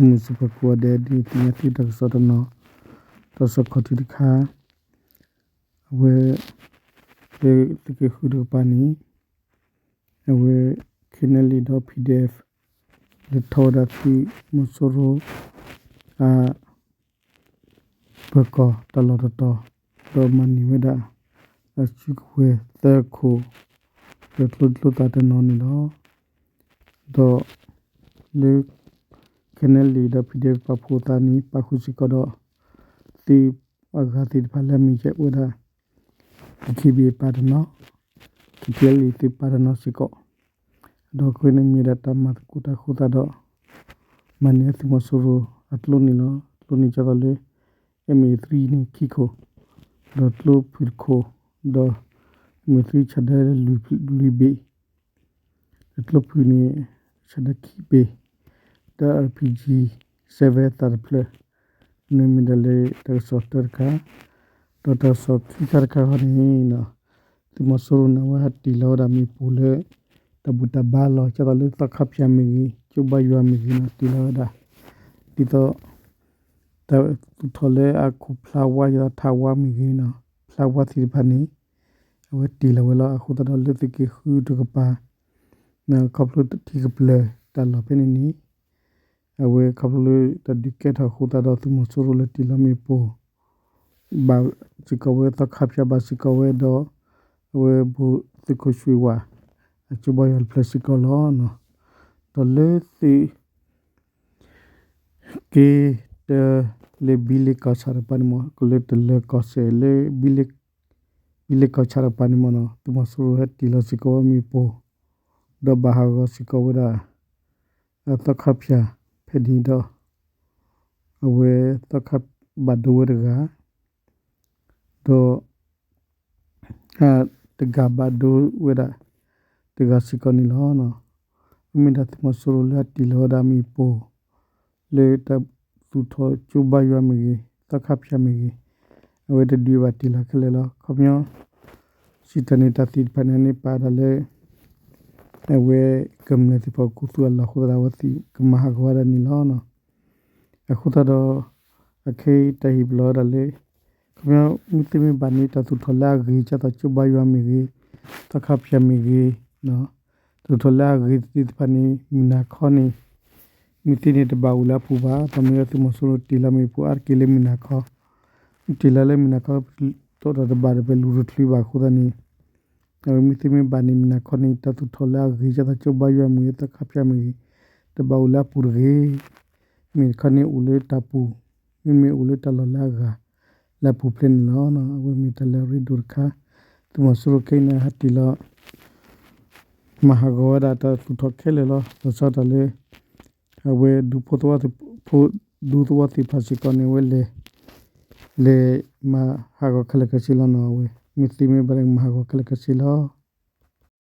မုၢ်စ့ၢ်ကီးကိးဂၤဒဲး ဒုးသ့ၣ်ညါသုတၢ်ကစီၣ်တနီၤ, တၢ်ကစီၣ်ခီၣ်ထံးတခါ, အဝဲ လၢသုးက့ဃုတကပၤန့ၣ် အဝဲ ခ့ၣ်အဲၣ်ယူၣ်အ့ၣ် ဒီး ပီၣ်ဒီအ့ၣ်အ့ၣ် လဲၤထီၣ်ဝဲဒၣ်သုးမီၤစိရိၤ အ ပၢၤကီၢ်တၢ်လီၢ်တတီၤ, ဒီးမၤန့ၢ်ဝဲဒၣ် အစုကဝဲၤသၢခိၣ်, ဒီးကျိချံကျိသၣ်တနီၤန့ၣ်လီၤ. ဒီး လၢ ခ့ၣ်အဲၣ်ယူၣ်အ့ၣ် ဒီး ပီၣ်ဒီအ့ၣ်အ့ၣ် ပာ်ဖှိၣ်အသးန့ၣ် ပာ်ဃုာ်စ့ၢ်ကီးဒီး သုးအဂၤသ့ၣ်တဖၣ်လၢအမ့ၢ်ဝဲဒၣ် ပီၣ်က့ဘ့ၣ်ပၢ်တနီၤ, ကကဲလံသုးပၢ်တနီၤစ့ၢ်ကီး, ဒီးအဃိန့ၣ်မ့ၢ်ဝဲဒၣ်တၢ်မၤသကိးတၢ်အဃိသတးဒီး မၤန့ၢ်သုးမီၤစိရိၤအကျိန့ၣ်လီၤ. ကျိန့ၣ်ဒ်သိးလၢ အ့ၣ်မ့ၣ်သရံန့ၣ်ခံခိၣ်, ဒီးကျိဖုၣ်တခိၣ်, ဒီး အ့ၣ်မ့ၣ်သရံဆၣ်ဒၢလွံၢ်ဘ့ၣ်, ဒီးကျိဖုၣ်န့ၣ် ဆၣ်ဒၢခံဘ့ၣ်, ဒီး အါပီၣ်ကၠံ စဲဝဲသၣ်တဖျၢၣ်, န့ၣ်မ့ၢ်ဒၣ်လၢတၢ်ကစီၣ်တၢတခါ, ဒီးတၢ်ကစီၣ်ခံခါတခါဃီန့ၣ် သုးမီၤစိရိၤန့ၣ် အဝဲဟဲတ့ၢ်လီၤဝဲဒၣ်မ့ၣ်ပိၢ်လၢ တၢ်ဘူၣ်တၢ်ဘါလီၢ် ဒ်သိးလၢသီခါဖၠၣ်မ့ၢ်ဂ့ၤ ကၠိဘါယွၤမ့ၢ်ဂ့ၤန့ၣ် တ့ၢ်လီၤဝဲဒၣ်, ဒ်သိး တၢ်သူၣ်ထီၣ်လၢအခိၣ်ဖျါဝါ ဒ်သိးထးဝါမ့ၢ်ဂ့ၤန့ၣ် ဖျါဝါသ့ၣ်တဖၣ်န့ၣ် အဝဲတ့ၢ်လီၤဝဲလီၤ. အဃိသတးဒီးလၢသုးက့ဃုတကပၤ ခီဖျိထံကပျၢၤတၢ်လီၢ်ဖဲန့ၣ်န့ၣ် အဝဲခီဖျိလၢတၢ်ဒုးကဲထီၣ်အဃိသတးဒီး သုးမီၤစိရိၤလဲၤတ့ၢ်လီၤမ့ၣ်ပိၢ် ဘၣ်စ့ၢ်ကီးဝဲ သီခါဖၠၣ်ဘၣ်စ့ၢ်ကီးဝဲဒီး အဝဲဘိၣ်သုးခိၣ်ရွှ့ၣ်ဝါ အကၠိဘါယွၤတဖျၢၣ်စ့ၢ်ကီးလီၤ. ဒီးလၢသုး က့တၢ လၢဘံလ့ကီၢ်ဆၣ်တကပၤန့ၣ်မ့ၢ် ကလၢတလၢကီၢ်စဲၣ်လၢ ဘံလ့ကီၢ်ဆၣ်တကပၤန့ၣ်မ့ၢ်နီၤ သုးမီၤစိရိၤဟဲတ့ၢ်လီၤစ့ၢ်ကီးဝဲမ့ၣ်ပိၢ် ဒီးဘၣ်ဟးဂီၤစ့ၢ်ကီးဝဲဒၣ် အသီခါဖၠၣ်ဖဲန့ၣ်ဒီး အဝဲသီခါဘၣ်ဒိဝဲတဂၤ ဒီး တဂၤဘၣ်ဒိဝဲဒၣ် တဂၤစ့ၢ်ကီးန့ၣ်လီၤ. မ့မ့ၢ်ဒၣ်သုးမီၤစိရိၤလၢအတ့ၢ်လီၤဝဲဒၣ်မ့ၣ်ပိၢ် လၢတၢ်သူၣ်ထီၣ်ကၠိဘါယွၤမ့ၢ်ဂ့ၤ သီခါဖၠၣ်မ့ၢ်ဂ့ၤ အဝဲတဒုးဘၣ်တ့ၢ်လီၤခဲလၢာ်လီၤ. ခီပညီ စံးတၢ်န့ၣ်တၢ်သ့ၣ်တဖၣ်န့ၣ်န့ၣ်ပာ်ဒၣ်လၢ အဝဲကမျၢၢ်သ့ၣ်တဖၣ်ကီၢ်သူးအလီၢ်အဃိသတးဒီး အဝဲသ့ၣ်ကမၤဟးဂီၤဝဲဒၣ်န့ၣ်လီၤ. အဃိသတးဒီး အခဲအံၤတၢ်ဟ့ၣ်ပလီၢ်ဝဲဒၣ်လၢ ခီပညီ မ့ၢ်သ့မ့ၢ်ဘၣ်န့ၣ် တၢ်သူၣ်ထီၣ်လၢအဂ့ၤ ဒ်သိးကၠိဘါယွၤမ့ၢ်ဂ့ၤ သီခါဖၠၣ်မ့ၢ်ဂ့ၤ တၢ်သူၣ်ထီၣ်လၢအဂ့ၤသ့ၣ်တဖၣ်န့ၣ် မုၢ်နၤခီန့ၣ် မ့ၢ်သ့န့ၣ်တဘၣ်အိၣ်လၢအပူၤဘၣ်. ဘၣ်မနုၤလၢသုးမီၤစိရိၤတ့ၢ်လီၤမ့ၣ်ပိၢ်အါတက့ၢ်လၢမုၢ်နၤခီ တ့ၢ်လီၤလၢမုၢ်နၤခီ တအိၣ်ဒီးတဘၣ်ဒီးပလူၤတချုးဘၣ်အဃိသတးန့ၣ် အဝဲမ့ၢ်သ့မ့ၢ်ဘၣ်န့ၣ် မုၢ်နၤခီန့ၣ် တၢ်သူၣ်ထီၣ်လၢအဂ့ၤ ဒ်သိးကၠိဘါယွၤမ့ၢ်ဂ့ၤ သီခါဖၠၣ်မ့ၢ်ဂ့ၤ တဘၣ်အိၣ်လၢအပူၤတဂ့ၤ. မ့ၢ်တခီန့ၣ်အိၣ်လၢတၢ်ပူၤ မ့မ့ၢ်အိၣ်လၢတၢ်လီၢ်လၢအဂၤ လၢအပူၤဖျဲးန့ၣ်လီၤ. အဝဲမ့ၢ်တၢ်လၢအရ့ဒိၣ်တခါ သုးမီၤစိရိၤခဲအံၤန့ၣ် ဟဲတ့ၢ်လီၤ မၤဟးဂီၤဝဲဒၣ်တၢ်သူၣ်ထီၣ်ခဲလၢာ်လီၤ. ဘၣ်ဆၣ်တၢ်လၢ အဝဲဒူဖိသဝီဖိ ဒူသဝီသ့ၣ်တဖၣ်စ့ၢ်ကီးန့ၣ် အဝဲလဲၤ လဲၤမၤဟးဂီၤခဲလၢာ်ခဲဆ့လီၤနီၤ. အဝဲမ့ၢ်သ့မ့ၢ်ဘၣ်န့ၣ် မၤဟးဂီၤခဲလၢာ်ခဲဆ့လီၤ.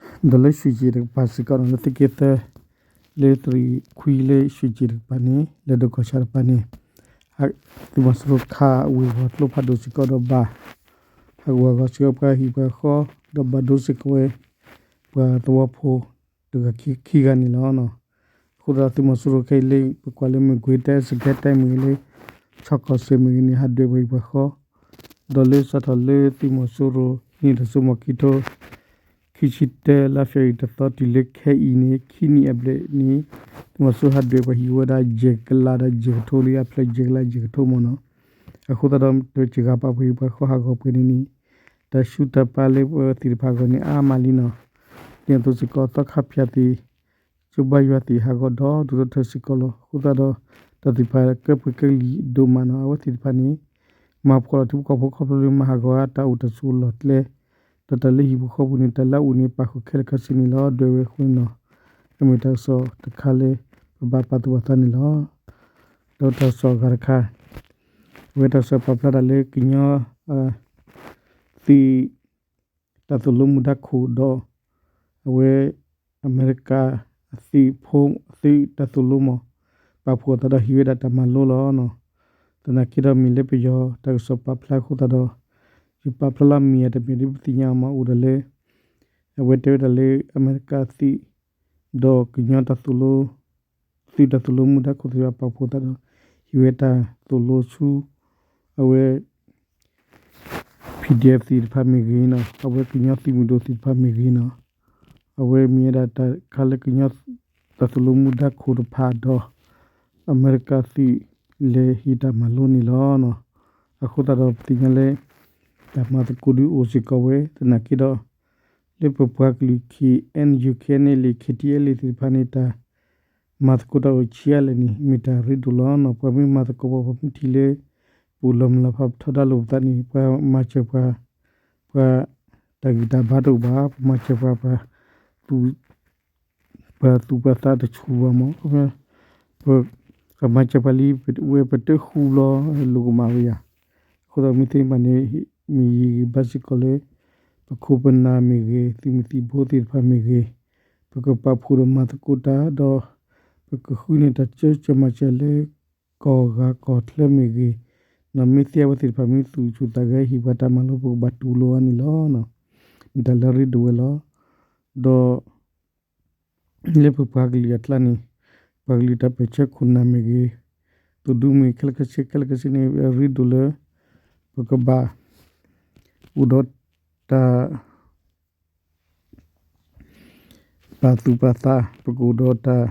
ဒီးလၢရွှ့ၣ်ကၠ့ၣ်တကပၤစ့ၢ်ကီးနီၤ လၢသုးက့သၢ လၢသုးခွံလၢရွှ့ၣ်ကၠ့ၣ်တကပၤန့ၣ် လၢဒိၣ်ကီၢ်ဆၣ်တကပၤန့ၣ် သုးမီၤစိရိၤခးဝ့ၢ်ဂီၤကျိဖးဒိၣ်စ့ၢ်ကီးဒီးဘၣ် ဟးဂူာ်ဟးဂီၤစ့ၢ်ကီးပှၤဟံၣ်ပှၤဃီ ဒီးဘၣ်ဒိစ့ၢ်ကီးဝဲ ပှၤသဝီဖိ တဂၤခံဂၤန့ၣ်လီၤ. အဃိသတးသုးမီၤစိရိၤခဲအံၤလၢ ပကွၢ်လၢမ့ၢ်ကွ့ၤတဲ စကဲတဲမ့ၢ်ဂ့ၤလၢ ဆီကီၢ်စဲၣ်မ့ၢ်ဂ့ၤန့ၣ် ဟးဒွဲၣ်ပှၤဟံၣ်ပှၤဃီ ဒီးလၢစးထီၣ်လၢသုးမီၤစိရိၤန့ၣ် တၢ်စိမိၤခံထိ ခံဆံတၢ လါဖ့ၤဘြူၤအံၤတသီတုၤလၢခဲအံၤန့ၣ် ခံနံၣ်အဘျဲၣ်န့ၣ် သုးမီၤစိရိၤဟးဒွဲၣ်ပှၤဟံၣ်ဝဲဒၣ် ယဲၢ်ကလးဒီးယဲၢ်ကထိလံ အဖျၢၣ်ယဲၢ်ကလးယဲၢ်ကထိမ့ၢ်နီၤ. အဃိသတးဒီး တစှၤပာ်ပှၤဟံၣ်ပှၤဃီဟးဂီၤပှဲၤန့ၣ်န့ၣ် တၢ်ဆူၣ်တၢ်ပာ်လၢပှၤသ့ၣ်တဖၣ်အဂီၢ်န့ၣ် အါမးလံနီၤ. ဒ်သိးစ့ၢ်ကီး သီခါဖၠၣ်သ့ၣ် ကၠိဘါယွၤသ့ၣ် ဟးဂီၤဒီဒူၣ်ဒီထၢစ့ၢ်ကီးလီၤ. အဃိသတးဒီး တၢ်သ့ၣ်တဖၣ်ကဲပှဲၤကဲလံာ်ဒိၣ်မးနီၤ. အဝဲသ့ၣ်တဖၣ်န့ၣ် မၤဖှီၣ်လီၤထံဖိကီၢ်ဖိခီဖျိလၢမၤဟးဂီၤတၢ်အိၣ်တၢ်ဆိးအလီၢ်ကျဲ ဒီးတၢ်လၢဟံၣ်ပူၤဃီပူၤန့ၣ် တၢ်လၢအအိၣ်န့ၣ် ပာ်ဃုာ်ခဲလၢာ်ခဲဆ့န့ၣ်လီၤ. ဒွဲၣ်ဝဲအဃိန့ၣ်နီၤ အမ့ၢ်တၢ်ကစီၣ်တခါလၢ ပဘၣ်ပာ်သူၣ်ပာ်သးန့ၣ်လီၤ. ဒီးတၢ်ကစီၣ်အဂၤတခါ အဝဲတၢ်ကစီၣ်ပာ်ဖျါတၢ်လၢကညီ သုး တၢ်သိၣ်လိမူဒါခိၣ်ဒီး အဝဲ အမဲရကၤ အသုးဖိ အသုးတၢ်သိၣ်လိမ့ၢ် ပာ်ဖှိၣ်အသးဒီးဟံးဝဲဒၣ်တၢ်မၤလိလီၤ. သနာ်က့ဒီးမ့ၢ်လၢပယီၤတၢ်ကစီၣ်ပာ်ဖျါအဃိသတးဒီး ယပာ်ဖျါလၢအမ့ၢ်အတမ့ၢ်ဒ်ပသ့ၣ်ညါအီၤမး အိၣ်ဒီးလၢ အဝဲတဲဝဲဒၣ်လၢအမဲရကၤအသုး ဒီးကညီတၢ်သိၣ်လိ သုးတၢ်သိၣ်လိမူဒါခိၣ်သ့ၣ်တဖၣ်ပာ်ဖှိၣ်သးဒီး ဟံးဝဲတၢ်သိၣ်လိဆူ အဝဲ PDF သ့ၣ်တဖၣ်မ့ၢ်ဂ့ၤနီၤ, အဝဲကညီသုးမုၢ်ဒိၣ်သ့ၣ်တဖၣ်မ့ၢ်ဂ့ၤနီၤ, အဝဲမ့ၢ်ဝဲဒၣ်တၢ်ခါလၢကညီတၢ်သိၣ်လိမူဒါခိၣ်တဖၣ်ဒီး အမဲရကၤသုးလဲၤဟ့ၣ်တၢ်မၤလိန့ၣ်လီၤ. အဃိသတးဒီးပသ့ၣ်ညါလၢ တၢ်မၤသကိးဒုးအိၣ်စ့ၢ်ကီးဝဲ သနာ်က့ဒီး လၢပပှၤကလုာ် KNU KNLA KTLA သ့ၣ်တဖၣ်န့ၣ် တၢ်မၤသကိးတၢ်အိၣ်ဆံးအါလဲၣ်န့ၣ် မ့ၢ်တၢ်ရ့ဒိၣ်လီၤနီၤ. ပှၤမ့ၢ်မၤသကိးပှၤ ပှၤမ့ၢ်ထံၣ်လၢ ပအိၣ်လီၤမုၢ်လီၤဖး ပထီဒါလိာ်ပသးန့ၣ် ပှၤမၤစၢၤပှၤ ပှၤ တၢ်ဂံၢ်တၢ်ဘါတအိၣ်ဘၣ်, ပမၤစၢၤပှၤ ပှၤ ပှၤသူၣ်ပှၤသးတဆူၣ်ဘၣ်မး, ပမၤစၢၤပှၤလံ ဝဲပတဃူလီၤလိာ်ကမၣ်ဝဲယၤ, အဃိသတးမ့ၢ်သ့မးန့ၣ် မ့ၢ်ယဂ့ၢ်ဘါစ့ၢ်ကီးလၢ ပခိၣ်ပနၢ်မ့ၢ်ဂ့ၤ သုးမုၢ်သံၣ်ဘိသ့ၣ်တဖၣ်မ့ၢ်ဂ့ၤ, ပကပာ်ဖှိၣ်ဒီးမၤသကိးတၢ်ဒီး ပကဃုန့ၢ်တၢ်ကၢကၢမၤစၢၤလၢ ကီၢ်ဂၤကီၢ်ချၢမ့ၢ်ဂ့ၤ, နီၢ်မ့ၢ်သ့အဝဲသ့ၣ်တဖၣ်မ့ၢ်သူၣ်ဆူၣ်သးဂဲၤဟ့ၣ်ပှၤတၢ်မၤလိ ပကဘၣ်တူၢ်လိာ်အီၤန့ၣ်လီၤ. မ့ၢ်တၢ်လၢအရ့ဒိၣ်ဝဲလီၤ. ဒီး လၢပပှၤကလုာ်အကျါန့ၣ် ပှၤကလုာ်တၢ်ပၢၢ်ဆၢခိၣ်နၢ်မ့ၢ်ဂ့ၤ, သိၣ်ဒူမ့ၢ်ခဲလၢာ်ခဲဆ့ ခဲလၢာ်ခဲဆ့န့ၣ် အရ့ဒိၣ်လၢ ပကဘၣ် အိၣ်ဒီးတၢ် ပာ်သူၣ်ပာ်သး ပကအိၣ်ဒီးတၢ်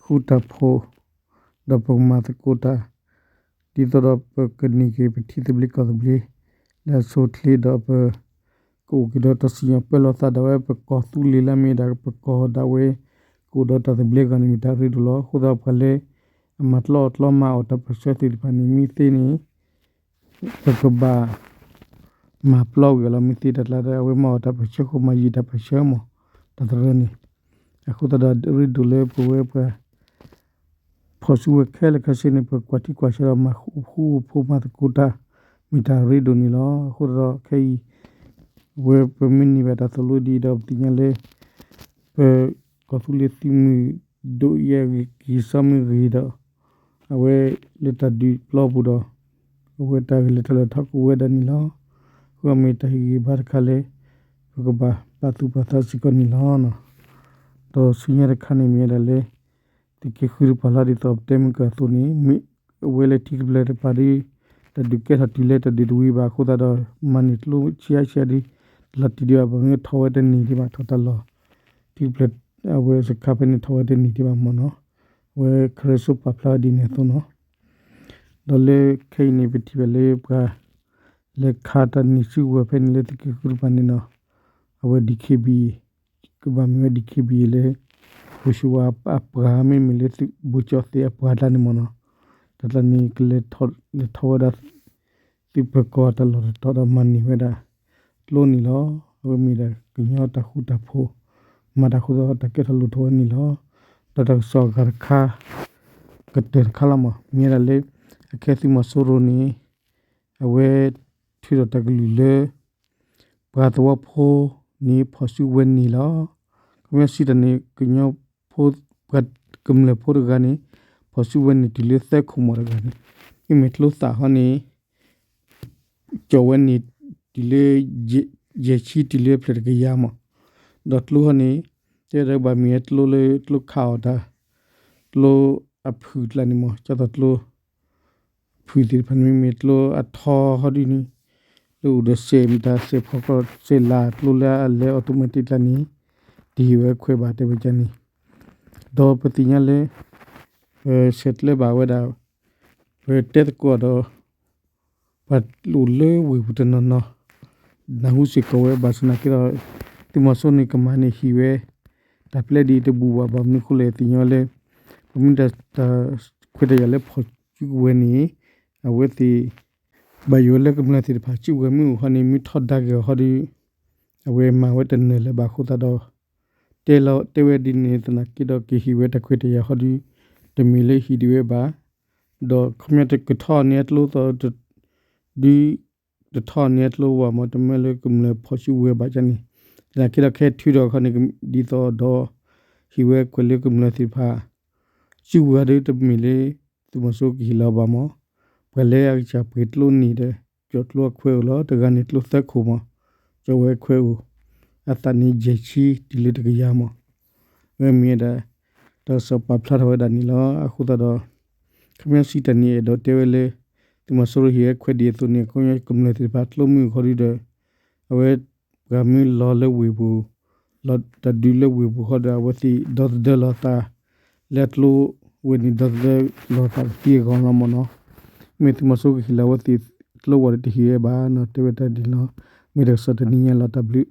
ဃူတၢ်ဖိး, ဒီးပကမၤသကိးတၢ်, ဒ်သိးဒီးပကန့ၢ်က့ၤပထံသဘျ့ကီၢ်သဘျ့ လၢအဆိအချ့ဒီးပ ကအိၣ်က့ၤဒီးတၢ်စံၣ်ညီၣ်ပၢလီၤသးဒၣ်ဝဲ ပကီၢ်သူလ့ၤလၢမ့ၢ်ဒၣ်ပကီၢ်ဒၣ်ဝဲ ကအိၣ်ဒီးတၢ်သဘျ့အဂီၢ်န့ၣ် မ့ၢ်တၢ်ရ့ဒိၣ်လီၤ. အဃိသတးပှၤလၢ အမၤတလီၢ်အီၣ်တလီၢ်မၤအီၣ်တၢ်ပၢၢ်ဆၢသ့ၣ်တဖၣ်န့ၣ် မ့ၢ်သ့န့ၣ် ပကဘၣ် မၤပျီကွံာ်အီၤလီၤ. မ့ၢ်သ့တၢ်ကျါဒီး အဝဲမၤအီၣ်တၢ်ပၢၢ်ဆၢဃိ မၤယံာ်တၢ်ပၢၢ်ဆၢမး တၢ်သရၢန့ၣ်, အဃိသတးဒီးရ့ဒိၣ်လၢပဝဲပှၤ ဖီၣ်စုဝဲခဲလၢာ်ခဲဆ့န့ၣ် ပကွၢ်ထံကွၢ်ဆးဒီးမၤဃူဖိမၤသကိးတၢ် မ့ၢ်တၢ်ရ့ဒိၣ်န့ၣ်လီၤ. အဃိသတးဒီးခဲအံၤ အဝဲပမ့ၢ်န့ၢ်ဘၣ်တၢ်သိၣ်လိဒ်အံၤဒီး ပသ့ၣ်ညါလၢ ပကီၢ်သူလ့ၤသုးမုၢ်ဒိၣ်အံၤအဂံၢ်ကံၢ်စီမ့ၢ်ဂ့ၤဒီး အဝဲလၢတၢ်ဒုးပျီပူၤဒီး အဝဲတၢ်ဂဲၤလိာ်ထီၣ်လဲၤထီၣ်ကအိၣ်ဝဲဒၣ်န့ၣ်လီၤ. အဃိမ့ၢ်တၢ်ဟ့ၣ်ဂံၢ်ဘါတခါလၢ ပကဘၣ်ပာ်သူၣ်ပာ်သးစ့ၢ်ကီးန့ၣ်လီၤ. ဒီးဆူညါတခါန့ၣ်မ့ၢ်ဝဲဒၣ်လၢ သုးက့ဃုတပၤလီၤ ဒ်သိးပတဲမုၢ်ကၢအသိးန့ၣ် မ့ၢ်အဝဲလၢထံကပျၢၤတပၤဒီး တၢ်ဒုးကဲထီၣ်တုၤလၢတၢ်ဒုးတဝံၤဘၣ်အဃိသတးဒီး မၤန့ၢ်ကျိဆံးအါဆံးအါဒီး တလီၤတံၢ်ဒံးဘၣ် ပှၤမ့ၢ်ထီၣ်ဝဲတန့ၢ်ဒံးဘၣ် ထီၣ်တၢ်လီၢ် ထံကပျၢၤ အဝဲစခါဖဲန့ၣ်ထီၣ်ဝဲတန့ၢ်ဒံးဘၣ်မ့ၢ်နီၤ, အဝဲခရၢစိပာ်ဖျါဝဲဒ်န့ၣ်အသိးနီၤ. ဒီးလၢခဲအံၤန့ၣ် ပထံၣ်ဘၣ်လၢပှၤ လဲၤခးတၢ်န့ၢ်စုကဝဲၤဖဲန့ၣ်လၢသုးက့ဃုတပၤန့ၣ်နီၤ, အဝဲ DKBA ကဘၣ်မ့ၢ်ဝဲ DKBA လၢ ပှၤဆူးဝါအပှၤမ့မ့ၢ်လၢသုးဘိၣ်ကၠီၣ်သ့ၣ်အပှၤတၢ်န့ၣ်မ့ၢ်နီၤ, တၢ်တၢ်န့ၣ်ကလဲၤထီၣ်ဝဲဒၣ် သုးပၢၤကီၢ်တၢ်လီၢ်တတီၤဒီးမၤန့ၢ်ဝဲဒၣ် ကျိန့ၣ်လီၤ. အဝဲမ့ၢ်ဒၣ်ကညီတၢ်ဃူတၢ်ဖိး မၤတၢ်ဃိသတးတၢ်ကဲထီၣ်လိၣ်ထီၣ်ဝဲန့ၣ်လီၤ. ဒီးတၢ်ကစီၣ်အဂၤတခါ ကတၢၢ်တခါလီၤမး မ့ၢ်ဝဲဒၣ်လၢ အခဲသုးမီၤစိရိၤန့ၣ် အဝဲထုးထီၣ်တၢ်ကလုၢ်လၢ ပှၤသဝီဖိန့ၣ် ဖီၣ်စုကဝဲၤန့ၢ်လီၤ. ခီပညီစံးတၢ်န့ၣ် ကညီဖိ ပှၤကမျၢၢ်ဖိတဂၤန့ၣ် ဖီၣ်စုကဝဲၤန့ၢ်တုၤလၢသၢခိၣ်မးတဂၤန့ၣ် မ့မ့ၢ်ကျိသၣ်ဟီန့ၣ် ကၠီၣ်ဝဲန့ၣ် တုၤလၢ ယဲၢ်ဆံတုၤလၢဖျၢၣ်တကယၤမး, ဒီးကျိဟီန့ၣ် တဲဒၣ်ဘၣ်မ့ၢ်ဝဲကျိလၢကျိခးအီၣ်တၢ် ကျိအဖုၣ်ကျါန့ၣ်မး ကၠီသီၣ်ကျိ ဖုၣ်သ့ၣ်တဖၣ်န့ၣ် မ့မ့ၢ်ကျိအထီဟီဒ်န့ၣ် လၢအိၣ်ဒီးစဲးမတၤစဲးဖီကီၢ်စဲးလၢကျိလၢအလဲၤ automatic ကျါန့ၣ် တဟ့ၣ်ဝဲခွဲးဘၣ်တဲဝဲဒ်န့ၣ်, ဒီးပသ့ၣ်ညါလၢ ပဆဲးကျၢဘၣ်ဝဲဒၣ် ပတဲသကိးဒီး ပှၤအိၣ်လၢဝ့ၢ်ပူၤတနီၤနီၤ နၢ်ဟူစ့ၢ်ကီးဝဲ ဘၣ်ဆၣ်သနာ်က့ဒီး သုးမီၤစိန့ၣ်ကမၤန့ၢ်ဟံၣ်ဝဲ တၢ်ပျဲဒ်အံၤတဘူၣ်ဘၣ် ဘၣ်မနုၤဃိလဲၣ်သ့ၣ်ညါလၢ ပမ့ၢ်တၢ်ခွဲးတၢ်ယာ်လၢဖီၣ်စုကဝဲၤန့ၣ် အဝဲသ့ၣ် ဘၣ်ယိၣ်လၢကမျၢၢ်သ့ၣ်တဖၣ် စုကဝဲၤမ့ၢ်အိၣ်ဟီန့ၣ် မ့ၢ်ထီဒါက့ၤအီၤဟီဒီး အဝဲမၤဝဲတနၢၤလၢၤဘၣ်အဃိသတးဒီး တဲလီၤတဲဝဲဒ်န့ၣ်သနာ်က့ဒီး ကဟ့ၣ်ဝဲတၢ်ခွဲးတၢ်ယာ်ဟီဒီး တမ့ၢ်လၢဟံၣ်ဒံးဝဲဘၣ် ဒီးခီပညီကထီၣ်န့ၢ်အကျိသီး ဒ် တထီၣ်န့ၢ်အကျိဘၣ်မး တမ့ၢ်လၢကမျၢၢ်ဖီၣ်စုကဝဲၤဘၣ်န့ၣ် သနာ်က့ဒီးခဲထုးထီၣ်ခီန့ၣ် ဒ်သိးဒီး ဟ့ၣ်ဝဲခွဲးလၢကမျၢၢ်သ့ၣ်တဖၣ် စုကဝဲၤဒီးတမ့ၢ်လၢ သုးမီၤစိကဟ့ၣ်လီၤဘၣ်မး ပှၤလၢအကစၢ်ပှ့ၤကျိန့ၢ်ဒီး ကၠီၣ်ကျိအခွဲးအိၣ်လီၤ တဂၤန့ၣ်ကျိသၢခိၣ်မး ကၠီၣ်ဝဲခွဲးအိၣ် အသးန့ၣ်ယဲၢ်ဆံတုၤလၢတကယၤမး အဝဲမ့ၢ်ဝဲဒၣ် တၢ်ကစီၣ်ပာ်ဖျါထီၣ်ဝဲဒၣ်န့ၣ်လီၤ. အဃိသတးဒီး ခီပညီစံးတၢ်န့ၣ် အဲၣ်ဒိးတဲဝဲလၢ သုးမီၤစိရိၤဟ့ၣ်ဝဲခွဲးဒ်အသိးန့ၣ် ခီပညီကမျၢၢ်သ့ၣ်တဖၣ်ကျိမုၢ်အခီဒုဒီး အဝဲ ပှၤမ့ၢ်လီၤလၢဝ့ၢ်ပူၤ လီၤတၢ်ဒုးလၢဝ့ၢ်ပူၤဃီဒီး အဝဲသ့ၣ်ဒီသဒၢလီၤသး လၢအကျိဝဲန့ၣ် ဒီသဒၢလီၤသးကသံအဂီၢ်လီၤမ့ၢ်နီၤ. မ့ၢ်သုးမီၤစိရိၤကဟ့ၣ်လီၤအဝဲသ့ၣ်ကျိဝဲဒီးတဟ့ၣ်ဝဲဘၣ်နီၤ တဲဝဲတၢ်ဒ်န့ၣ်လီၤ. မ့ၢ်တၢ်ကစီၣ်တနံၤညါလီၤ တၢ်ဘျုး